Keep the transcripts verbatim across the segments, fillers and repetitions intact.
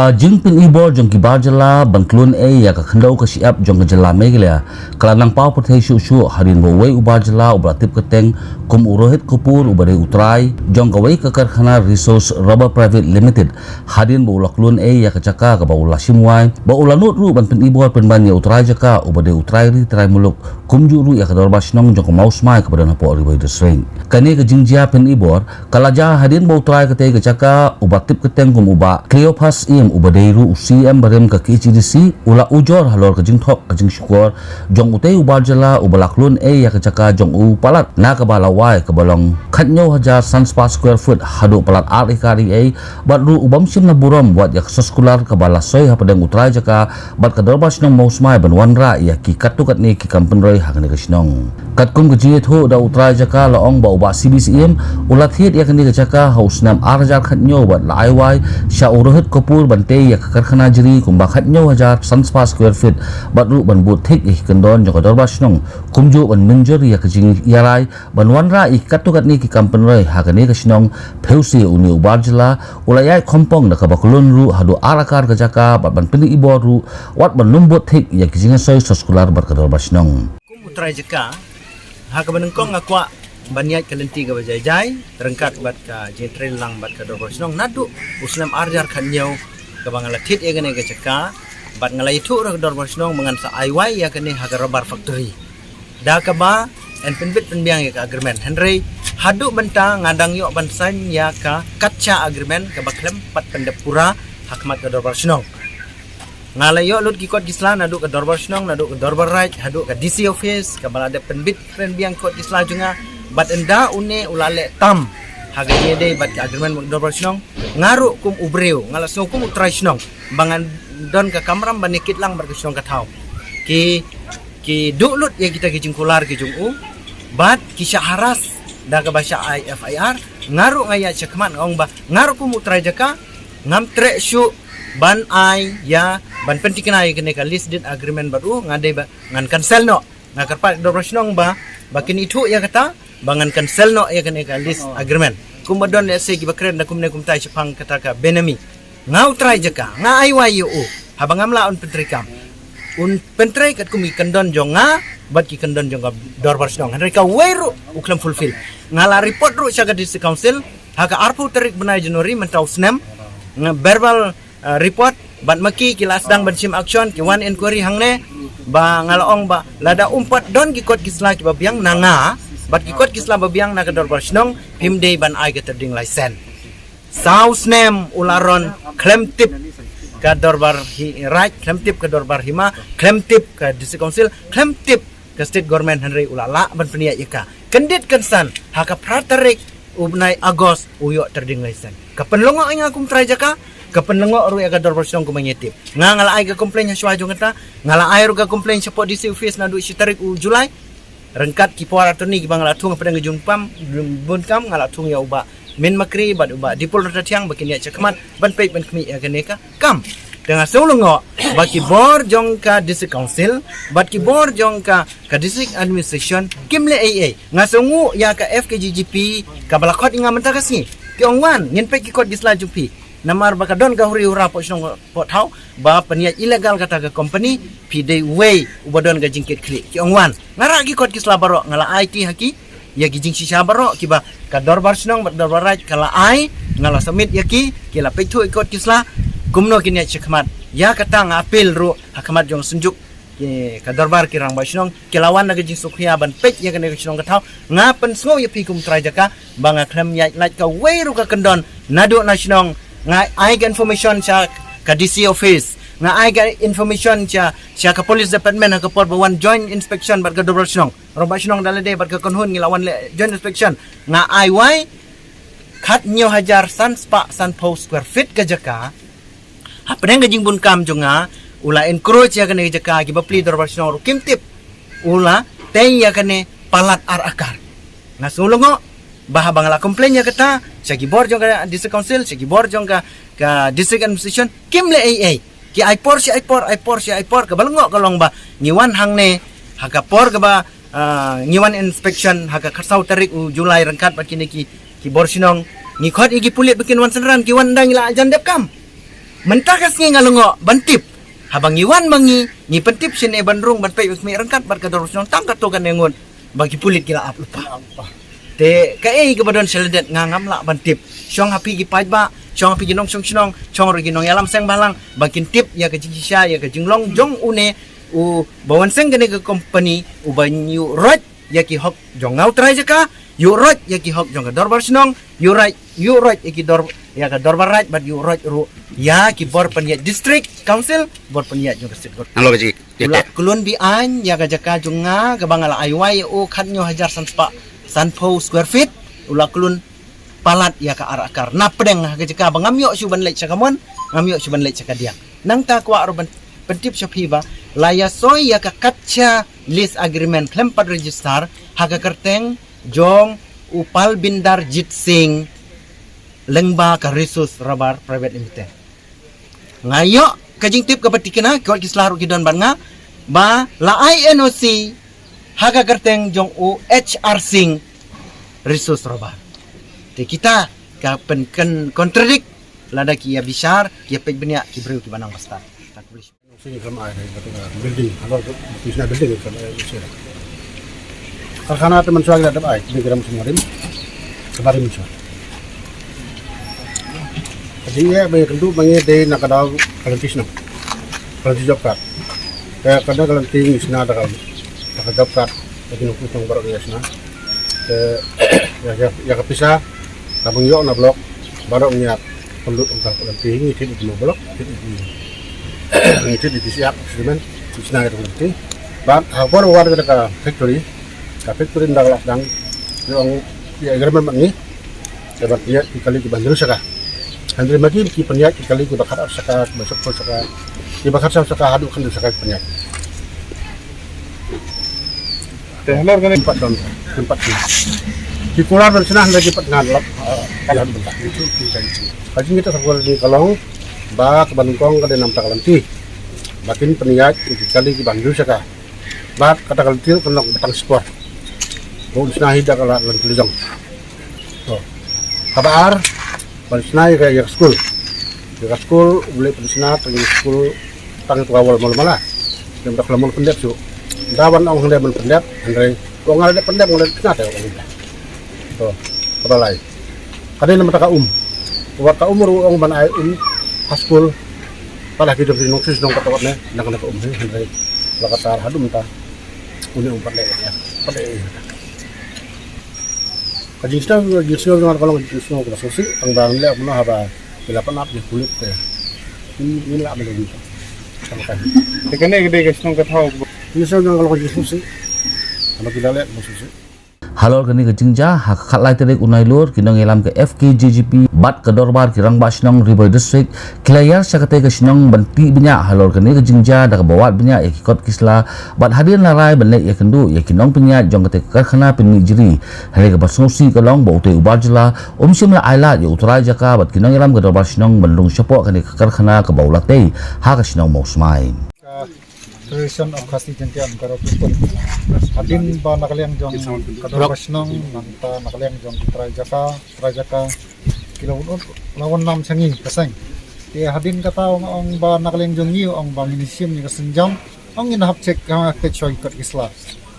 Ka jingpyni bor jong ki bar jylla ban klun ei ïa ka khyndew ka shyiap jong ka jylla Meghalaya ka la nang paw pyrthei shuh shuh hadien ba uwei u bar jylla uba la tip kyrteng kum u Rohit Kapoor uba dei u trai jong kawei ka karkhana Resource Rubber Private Limited, hadien ba u la klun ei ïa ka jaka kaba u la shim wai, ba u la nud ruh ban pyni bor pynban ïa u trai jaka uba dei u trai ri trai muluk, kumjuh ruh ïa ka dorbar shnong jong ka Mawsmai kaba don hapoh Ri Bhoi District. Kane ka jingjia pyni bor ka la jia hadien ba u trai katei ka jaka uba tip kyrteng kum u Bah Cleophas Syiem uba dei ruh u C E M barim ka K H A D C u la ujor halor ka jingthok ka jingshukor jong utei u bar jylla uba la klun ei ïa ka jaka jong u palat na kaba la wai kaba long khathynñiew hajar san spah square foot haduh palat ar ekar ei, bad ruh u bym shym la burom wat ïa ka soskular kaba la soi hapdeng u trai jaka bad ka dorbar shnong Mawsmai ban wanrah ïa ki katto katne ki kam pynroi ha kane ka shnong. Katkum ka jingïathuh da u trai jaka la ong ba u Bah C B Syiem u la thied ïa kane ka jaka ha u snem ar hajar khathynñiew bad la ai wai sha u Rohit Kapoor ban tei ïa ka karkhana jri kumba khathynñiew hajar san spah square feet bad ruh ban bud thik ïa ki kyndon jong ka dorbar shnong, kumjuh ban mynjur ïa ka jingïarai ban wanrah ïa ki katto katne ki kam pynroi ha kane ka shnong. Phewse une u bar jylla u la ïaid khompong da kaba klun ruh haduh ar akar ka jaka bad ban pyni bor ruh wat ban ym bud thik ïa ki jingsoi soskular bad ka dorbar shnong. Kum u trai jaka, ha kaba nyngkong nga kwah ban ïaid ka lynti kaba jai jai ryngkat bad ka jingtrei lang bad ka dorbar shnong naduh u snem ar hajar khathynñiew kaba nga la thied ïa kane ka jaka bad nga la ïathuh ruh ka dorbar shnong ba ngan sa ai wai ïa kane ha ka rubber factory. Da kaba yn pynbit pynbiang ïa ka agreement, hynrei haduh mynta nga dang ïoh ban sign ïa ka katcha agreement kaba khlem pat pyndep pura ha khmat ka dorbar shnong. Nga la ïoh lut ki kot ki sla naduh ka dorbar shnong, naduh ka dorbar raid, haduh ka D C office kaba la dep pynbit pynbiang kot ki sla jong nga. Bad ynda une u la leh tam ha ka jingïadei bad ka agreement bad ka dorbar shnong, nga ruh kum u briew, nga la sngew kum u trai shnong ba ngan don ka kamram ban ïakit lang bad ka shnong ka thaw. Ki ki duh lut ïa kita ki jingkular ki jong u bad ki shah harass da kaba shah ai F I R. Nga ruh nga ïaid sha khmat nga ong ba nga ruh kum u trai jaka ngam treh shuh ban ai ïa ban pynthikna ïa kane ka lease deed agreement bad u, nga dei ba ngan cancel noh. Nga kyrpad ka dorbar shnong ba ba kin ithuh ïa kata ba ngan cancel noh ïa kane ka lease agreement. Kumba don lehse kiba kren da kumne kumtai shaphang kata ka benami. Nga u trai jaka, nga ai wai ïa u haba ngam lah un pyntrei kam. Un pyntrei katkum ki kyndon jong nga bad ki kyndon jong ka dorbar shnong, hynrei kawei ruh u khlem fulfill. Nga la report ruh sha ka District Council ha ka arphew tarik bnai January mynta u snem. Nga verbal, uh, report bad ma ki ki la sdang ban shim action, ki wan inquiry hangne. Ba nga la ong ba lada um pat don ki kot ki sla kiba biang na nga bad ki kot ki sla ba biang na ka dorbar shnong, phim dei ban ai ka trading license. Saw snem u la run khlem tip ka dorbar hi-, raid, khlem tip ka dorbar hima, khlem tip ka District Council, khlem tip ka State Government, hynrei u la lah ban pynïaid ïa ka. Kyndit kynsan ha ka phra tarik u bnai August u ïoh trading license. Ka pynlyngngoh ïa nga kum trai jaka, ka pynlyngngoh ruh ïa ka dorbar shnong kum ngi tip. Nga, nga la ai ka complaint ha shuwa jong kata, nga la ai ruh ka complaint shapoh D C office naduh shi tarik u July. Ryngkat ki power attorney kiba nga la thung hapdeng ka jingbun kam, bun kam, nga la thung ïa u Bah Min Makri bad u Bah Dipul Ratathiang ba kin ïaid sha khmat ban peit ban khmih ïa kane ka kam. Te nga sngew lyngngoh ba ki bor jong ka District Council bad ki bor jong ka, ka District Administration kim leh ei ei. Nga sngewnguh ïa ka F K G G P kaba la khot ïa nga mynta ka sngi. Ki ong, wan, ngin peit ki kot ki sla jong phi. Namar ba ka don ka huri hura poh shnong poh thaw ba pynïaid illegal kata ka company, phi dei uwei uba don ka jingkitkhlieh. Ki ong, wan. Nga rah ki kot ki sla baroh, nga la ai ki ha ki ïa ki jingshisha baroh kiba ka dorbar shnong bad dorbar raid ka la ai, nga la submit ïa ki, ki la peit thuh ïa ki kot ki sla. Kumno kin ïaid sha khmat? Ïa kata nga appeal ruh ha khmat jong ka synjuk, ki, ka dorbar ki rangbah shnong, ki la wan da ka jingsngewkhia ban peit ïa kane ka shnong ka thaw. Nga pynsngew ïa phi kum trai jaka ba nga khlem ïaid lait kawei ruh ka kyndon naduh na shnong. Nga ai ka information sha ka D C office, nga ai ka information sha, sha ka police department ha ka por ba wan joint inspection bad ka dorbar shnong. Rangbah shnong da lade bad ka kynhun ngi la wan leh joint inspection. Nga ai wai khathynñiew hajar san spah sanphew square feet ka jaka. Hapdeng ka jingbun kam jong nga u la encroach ïa kane ka jaka, ki bapli dorbar shnong ruh kim tip. U la tei ïa kane palat ar akar. Nga sngew lyngngoh ba haba nga la complain ïa kata sha ki bor jong ka District Council, sha ki bor jong ka, ka District Administration, kim leh ei ei. Ki ai por shi ai por, ai por shi ai por, kaba lyngngoh ka long ba ngi wan hangne ha ka por kaba, ah, ngi wan inspection ha ka khatsaw tarik u July ryngkat bad kine ki, ki bor shnong. Ngi khot ïa ki pulit ba kin wan synran, ki wan, ynda ngi la jan dep kam. Mynta ka sngi nga lyngngoh ban tip. Haba ngi wan ma ngi, ngi pyntip shane ban rung ban peit u khmih ryngkat bad ka dor shnong tang katto katne ngut ba ki pulit ki la ap lypa. Te kaei kaba don sha lyndet nga ngam lah ban tip. Shong ha phi ki paidbah, shong ha phi ki nongshong shnong, shong ruh ki nongïalam seng bhalang ba kin tip ïa ka jingshisha, ïa ka jinglong jong une u ba wan seng kane ka company, u ba ïuh roit ïa ki hok jong nga u trai jaka, ïuh roit ïa ki hok jong ka dorbar shnong, ïuh roit, ïuh roit ïa ki dor, ïa ka dorbar raid bad ïuh roit ruh ïa ki bor pynïaid district council, bor pynïaid jong ka state government. Nalor ka jingkit. U la klun be-aiñ ïa ka jaka jong nga kaba nga la ai wai ïa u khathynñiew hajar san spah sanphew square feet. U la klun palat ïa ka ar akar. Na pdeng ha ka jaka ba ngam ïoh shuh ban leit sha ka mon, ngam ïoh shuh ban leit sha ka diang. Nangta kwah ruh ban pyntip sha phi ba la ïasoi ïa ka Kacha lease agreement khlem pat register ha ka kyrteng jong u Palbinderjit Singh lyngba ka Resource Rubber Private Limited. Nga ïoh ka jingtip kaba thikna, ki kot ki sla ruh ki don bad nga ba la ai N O C ha ka kyrteng jong u H R Singh Resource Rubber. Te kita ka pyn, kan contradict, lada ki ïa bishar, ki ïa peit bniah ki briew kiba nang ba stad. Sing kam ai dei kata building, halor tu business building kam ai sira. Karkhana te mynshuwa ki la dep ai, building kiram semua rim, kaba rim mynshuwa. Ka jingeh ba ïakynduh ma ngi dei na ka daw ka lynti shnong, ka lynti job card. Te ka daw ka lynti ngi shna da ka, da ka job card, da ki nongshong shnong baroh ngi shna. Te ïa, ïa, ïa ka pisa kaba ngi ïoh na block, baroh ngi ïa pynlut ong ka lynti, ngi thied ïa ki mo block, thied ïa ki, ngi thied ïa ki siap, simen, ngi shna ïa ka lynti. Bad ha por ba wan ka factory, ka factory ynda ka la sdang, ngi ong ïa agreement bad ngi, te ban pynïaid ki kali kiba hynriew shaka. Hynriew ma ki, ki pynïaid ki kali kiba khatar shaka, kiba shiphew shaka, kiba khatsaw shaka haduh khyndai shaka ki pynïaid. Te halor kane. Kynpat don, kynpat ki. Ki kular ban shna hynda ki pat ngan lap, ah, ka haduh bynta. Ka jingkit sa kular ni ka long ba kaba nyngkong ka dei na bynta ka lynti. Ba kin pynïaid ki kali kiba hynriew shaka. Bad kata ka lynti ka long ba tang shipor. Ba un shna hi da ka la lynti jong. To. Kaba ar, ban shna ïa ka, ïa ka skul. Ïa ka skul, u leh pynshna, tang ïa ka skul, tang ïa ka wall mala mala. Ym da ka la mala pyndep shuh. Da ban ong hynrei ban pyndep, hynrei, ong nga la dep pyndep, nga la dep shna te, ong nga. To, kaba lai. Ka dei na bynta ka um. Wat ka um ruh ong ban ai um, ha skul. Pat la ki dei ki nongshong shnong kata wat ne, na ka um hi, hynrei. La ka tar haduh mynta. Une um pat leh ïa, pat leh ïa. Ka jingsngew, ka jingsngew jong nga ka long ka jingsngew kaba sngewsih, tang ba ngi leh kumno haba ki la pan ap ïa ki pulit te. Ngim, ngim lah ban leh kumta. Tang ka. Te kane ka dei ka shnong ka thaw. Ka jingsngew jong nga ka long ka jingsngewsih. Haba ki la leh kaba sngewsih. Halor kane ka jingjia, ha ka khatlai tarik u Nailur, ki nongïalam ka F K J G P bad ka dorbar ki rangbah shnong Ri Bhoi District, ki la ïar sha katei ka shnong ban tih bniah halor kane ka jingjia da kaba wad bniah ïa ki kot ki sla, bad hadien la rai ban leit ïakynduh ïa ki nongpynïaid jong katei ka karkhana pynmih jri. Hynrei kaba sngewsih ka long ba utei u bar jylla um shym la ailad ïa u trai jaka bad ki nongïalam ka dorbar shnong ban rung shapoh kane ka karkhana kaba u la tei ha ka shnong Mawsmai. Ka Federation of Khasi Jaintia and Garo People. Hadien ba na ka liang jong ka dorbar shnong, nangta na ka liang jong ki trai jaka, trai jaka, ki la wan, la wan nam sha ngi ka seng. Te hadien kata ong, ong ba na ka liang jong ngi, ong ba ngin shim ïa ka sienjam, ong ngin hap check, ha, check shuwa ki kot ki sla.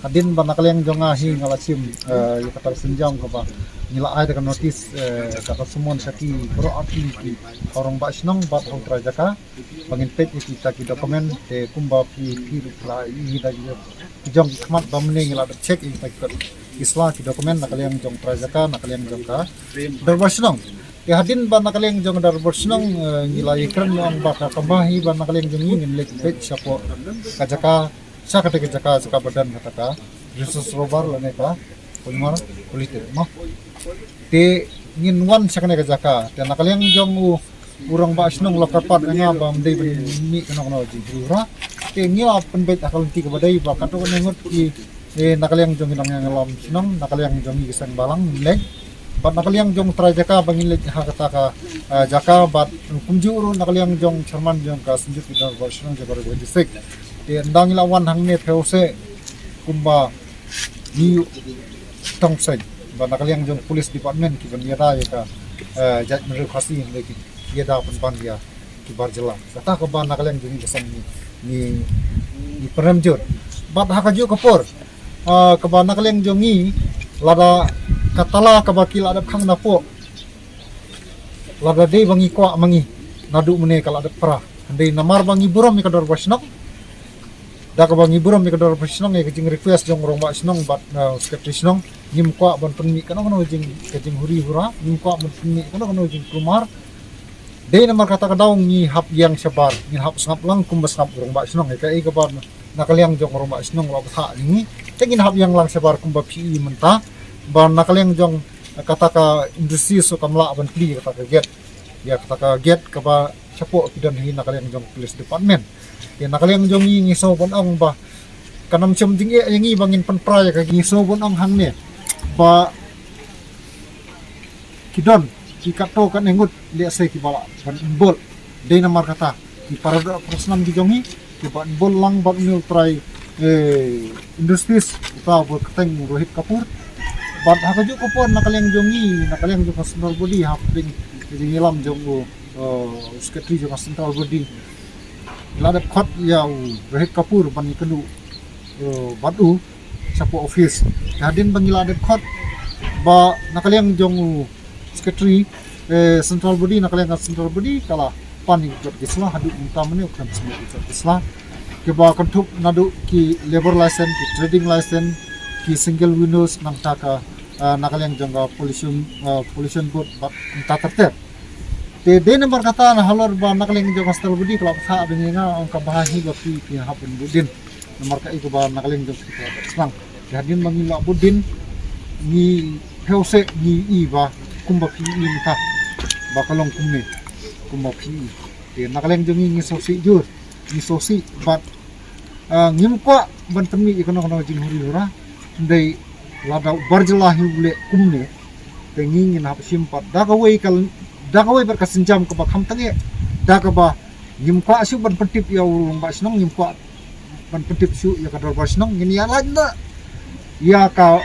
Hadien ba na ka liang jong nga hi nga la shim, eh, ïa kata ka sienjam kaba ngi la ai da ka notice, eh, kata ka summon sha ki baroh arti ki, ha u rangbah shnong bad ha u trai jaka. Ba ngin peit ïa kita ki document, te kumba phi, phi ruh la ïohi da ki jong ki khmat ba mynne ngi la dep check ïa kita ki kot ki sla, ki document na ka liang jong trai jaka, na ka liang jong ka dorbar shnong. Te hadien ba na ka liang jong ka dorbar shnong, eh, ngi la ïakren ong ba ka kaba hi ba na ka liang jong ngi ngin leit peit shapoh ka jaka, sha kata ka jaka, jaka ba don kata ka resource rubber lane ka polymer quality mo. Te ngin wan sha kane ka jaka, te na ka liang jong u, u rangbah shnong u la kyrpad ïa nga ba ym dei ban mih kano kano jinghru hra. Te ngi la pynbeit ha ka lynti kaba dei ba katto katne ngut ki, eh, na ka liang jong ki nongïalam shnong, na ka liang jong ki seng balang, leit. Bad na ka liang jong trai jaka ba ngin leit ha kata ka, eh, jaka bad kumjuh ruh na ka liang jong chairman jong ka Synjuk ki Dorbar Shnong jong ka Ri Bhoi District. Te ynda ngi la wan hangne phew se kumba ngi ïoh tong sait ba na ka liang jong police department ki ban ïada ïa ka, eh, jaitbynriew Khasi hynrei ki ïada pynban ïa Bar jylla. Kata kaba na ka liang jong ngi ka seng ngi, ngi, ngi pynrem jur. Bad ha kajuh ka por, ah, kaba na ka liang jong ngi, lada ka tala kaba ki la dep khang napoh, lada dei ba ngi kwah ma ngi, naduh mynne ka la dep pra. Hynrei namar ba ngi burom ïa ka dorbar shnong, da kaba ngi burom ïa ka dorbar shnong, ïa ka jing request jong u rangbah shnong bad, ah, secretary shnong, ngim kwah ban pynmih kano kano jing, ka jinghuri hura, ngim kwah ban pynmih kano kano jingkulmar. Dei namar kata ka daw ngi hap ïeng shabar, ngin hap sngap lang kumba sngap u rangbah shnong, ïa kaei kaba na ka liang jong u rangbah shnong la bthah ïa ngi, te ngin hap ïeng lang shabar kumba phi i mynta, ba na ka liang jong kata ka industry so kam lah ban plie kata ka gate, ïa kata ka gate kaba shapoh ki don hi na ka liang jong police department. Te na ka liang jong ngi ngi sngew ban ong ba kan ym shym jingeh ïa ngi ba ngin pynpra ïa ka, ngi sngew ban ong hangne ba ki don ki katto katne ngut lehse kiba lah ban involve. Dei namar kata ki para doh para snam ki jong ngi kiba involve lang bad une u trai, eh, industries uta ba kyrteng Rohit Kapoor. Bad ha kajuh ka por na ka liang jong ngi, na ka liang jong ka central body, hapdeng ka jingïalam jong u, eh, secretary jong ka central body, la dep khot ïa u Rohit Kapoor ban ïakynduh, eh, bad u shapoh office. Te hadien ba ngi la dep khot, ba na ka liang jong u secretary, eh, central body, na ka liang ka central body ka la pan ïa ki jot ki sla, haduh mynta mynne u khlem submit ïa ki jot ki sla. Kiba kynthup naduh ki labour license, ki trading license, ki single windows, nangta ka, ah, na ka liang jong ka pollution, ah, pollution board bad nangta ter ter. Te dei namar kata na halor ba na ka liang jong ka central body ka la bthah bad ngi, nga ong ka bha hi ba phi, phi hap ban bud dien. Namar kaei kaba na ka liang jong ka central body shnong. Te hadien ba ngi la bud dien, ngi phew seh ngi i ba kumba phi i mynta ba ka long kumne, kumba phi i. Te na ka liang jong ngi ngi sngewsih jur, ngi sngewsih bad, ah, ngim kwah ban pynmih ïa kano kano jinghuri hura. Hynrei lada u bar jylla hi u leh kumne, te ngi ngin hap shim pat da kawei ka, da kawei bad ka sienjam kaba kham tyngeh, da kaba ngim kwah shuh ban pyntip ïa u rangbah shnong, ngim kwah ban pyntip shuh ïa ka dorbar shnong, ngin ïa lait na ïa ka,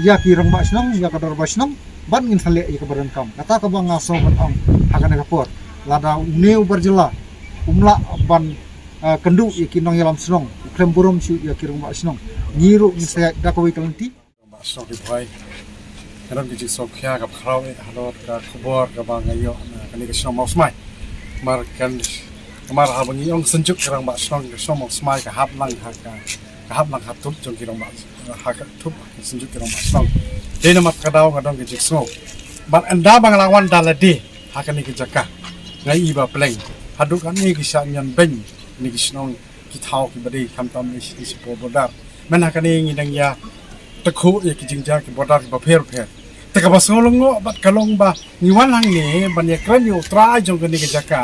ïa ki rangbah shnong, ïa ka dorbar shnong, bad ngin sa leh ïa kaba donkam. Kata kaba nga sngew ban ong ha kane ka por. Lada une u bar jylla um lah ban, ah, kynduh ïa ki nongïalam shnong, u khlem burom shuh ïa ki rangbah shnong, ngi ruh ngin sa ïaid da kawei ka lynti. Rangbah shnong Ri Bhoi, nga don ka jingsngewkhia kaba khraw eh halor ka khubor kaba nga ïoh na kane ka shnong Mawsmai. Namar kan, namar haba ngi ong synjuk ki rangbah shnong, ka shnong Mawsmai ka hap lang ha ka, ka hap lang ha thup jong ki rangbah, ha ka thup ka synjuk ki rangbah shnong. Dei namar kata ka daw nga don ka jingsngew. Bad ynda ba nga la wan da lade ha kane ka jaka, nga i ba pleng. Haduh katne ki shah ñion beiñ kine ki shnong, ki thaw kiba dei khamtam ne shi, ne shi por border. Mynta kane ngi dang ïa tykhuh ïa ki jingjia ki border kiba pher pher. Te kaba sngewlyngngoh bad ka long ba ngi wan hangne ban ïakren ïa u trai jong kane ka jaka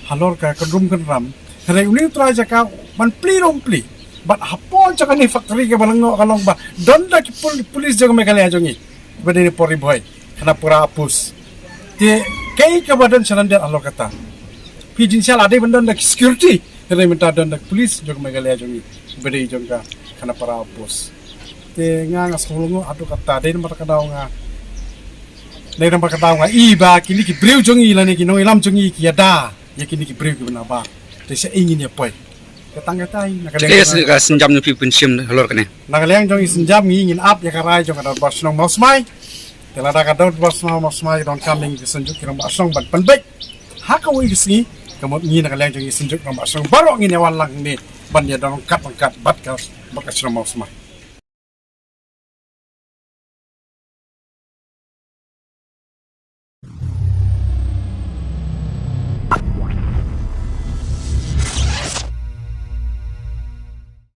halor ka kynrum kynram. Hynrei une u trai jaka ban plie ruh um plie. Bad hapoh jong kane factory kaba lyngngoh ka long ba don da ki pul-, police jong Meghalaya jong ngi, ba dei na Port Ri Bhoi, Khanapara Outpost. Te kaei kaba don shalyndet halor kata? Phi jingshisha la dei ban don da ki security, hynrei mynta don da ki police jong Meghalaya jong ngi, ba dei jong ka Khanapara Outpost. Te nga nga sngewlyngngoh haduh katta, dei namar kata ka daw nga, dei namar kata ka daw nga i ba kine ki briew jong ngi lane ki nongïalam jong ngi ki ïada ïa kine ki briew kiba nabar. Te shaei ngin ïa poi? Ka tang katai, na ka liang, te ka sienjam jong phi pynshim halor kane. Na ka liang jong i sienjam ngi ngin ap ïa ka rai jong ka dorbar shnong Mawsmai. Te lada ka dorbar shnong Mawsmai ka donkam ïa ngi ki synjuk ki rangbah shnong ban pynbeit ha kawei ka sngi, ka mut ngi na ka liang jong i synjuk rangbah shnong baroh ngin ïa wan lang hangne ban ïa don ryngkat ryngkat bad ka, bad ka shnong Mawsmai.